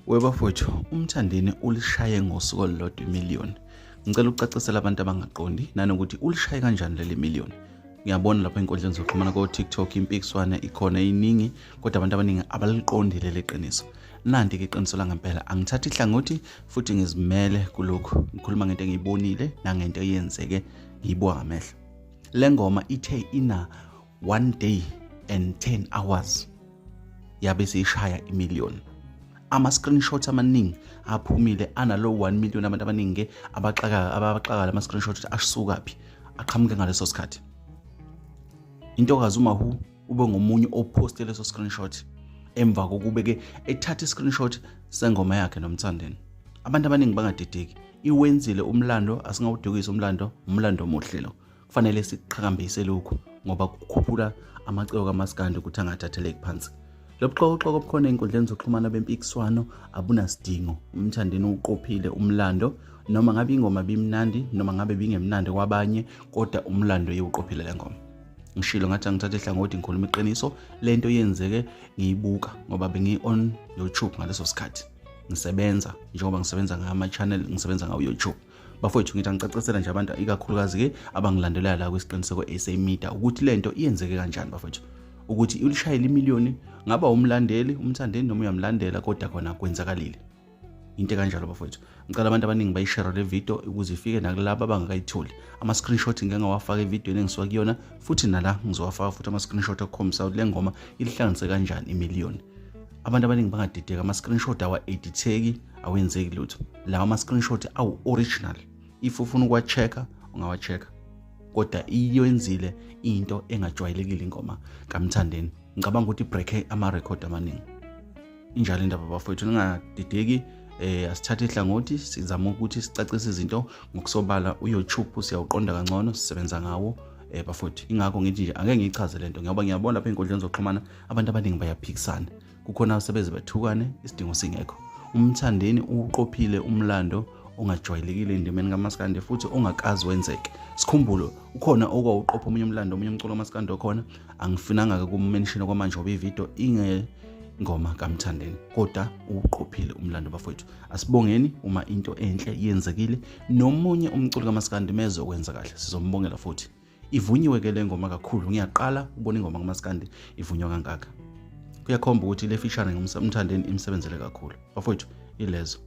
Webafowethu, uMthandeni ulishaye ngosuku olulodwa imiliyoni. Ngicela ukucacisela abantu abangaqondi nanokuthi ulishaye kanjani leli miliyoni. Ngiyabona lapha ey'nkundleni zokuxhumana ko-TikTok impikiswana ikhona iningi, kodwa abantu abaningi abaliqondi leli qiniso. Nanti-ke iqiniso langempela, angithathi ihlangothi futhi ngizimele kulokhu. Ngikhuluma ngento engiyibonile nangento eyenzeke ngiyibuka ngamehlo. Le ngoma ithe ina 1 day and 10 hours yabe seyishaya imiliyoni. Ama-screenshot amaningi aphumile analo 1 million, abantu abaningi-ke abaxaka lama-screenshot ukuthi asukaphi, aqhamuke ngaleso sikhathi. Intokazi uMahu ube ngomunye ophoste leso screenshot emva kokube-ke ethatha i-screenshot sengoma yakhe noMthandeni. Abantu abaningi bangadideki, iwenzile umlando, asingawudukisi umlando, umlando omuhle lo. Kufanele siqhakambise lokhu ngoba kukhuphula amaciko kamaskandi ukuthi angathatheleki phansi. Lobuxokoxoko obukhona ey'nkundleni zokuxhumana bempikiswano abunasidingo. UMthandeni uwuqophile umlando, noma ngabe ingoma bimnandi noma ngabe bingemnandi kwabanye, kodwa umlando iwuqophile le ngoma. Ngishilo ngathi angithathe ihlangothi, ngikhuluma iqiniso. Lento yenzeke ngiyibuka ngoba bengi-on YouTube ngaleso sikhathi, ngisebenza njengoba ngisebenza ngama-channel, ngisebenza ngawo YouTube. Bafowethu, ngithi angicacisela nje abantu ikakhulukazi-ke abangilandelayo la kwisiqiniseko SA Media ukuthi lento iyenzeke kanjani bafowethu, ukuthi ulishayele imiliyoni. Ngaba umlandeli uMthandeni noma uyamlandela, kodwa khona kwenzakalile into ekanjalo bafowethu. Ngicela abantu abaningi bayishare le video ukuze ifike nakulabo abangakayitholi. Ama-screenshot ngike ngawafaka evidweni engisuka kuyona, futhi nala ngizowafaka futhi ama-screenshot akukhombisa ukuthi le ngoma ilihlanganise kanjani imiliyoni. Abantu abaningi bangadideka, ama-screenshot awa-editheki, awenzeki lutho. Lawa ama-screenshot awu-original, if ufuna ukuwa-check-a ungawa-check-a, kodwa iyenzile into engajwayelekile ingoma kaMthandeni. Ngicabanga ukuthi ibreak ama-record amaningi. Injalo indaba bafowethu, ningadideki. Asithathe ihlangothi, sizama ukuthi sicacise izinto ngokusobala. uYouTube siyawuqonda kangcono, sisebenza ngawo bafowethu. Ingakho ngithi nje angeke ngiyichaze lento ngoba ngiyabona lapha ey'nkundleni zokuxhumana abantu abaningi bayaphikisana, kukhona sebeze bethukane isidingo singekho. UMthandeni uqophile umlando ongajwayelekile endimeni kamaskandi futhi ongakazi wenzeke. Sikhumbulo ukhona okwawuqopha omunye umlando, omunye umculo kamaskandi okhona, angifunanga-ke kumenshina kwamanje ngoba ividiyo ingengoma kaMthandeni, kodwa uwuqophile umlando bafowethu. Asibongeni uma into enhle yenzekile, nomunye umculo kamaskandi mezokwenza kahle sizombongela futhi. Ivunyiwe-ke le ngoma kakhulu, ngiyaqala ukubona ingoma kamaskandi ivunywa kangaka. Kuyakhomba ukuthi le featuring uMthandeni imsebenzele kakhulu bafowethu. Ilezo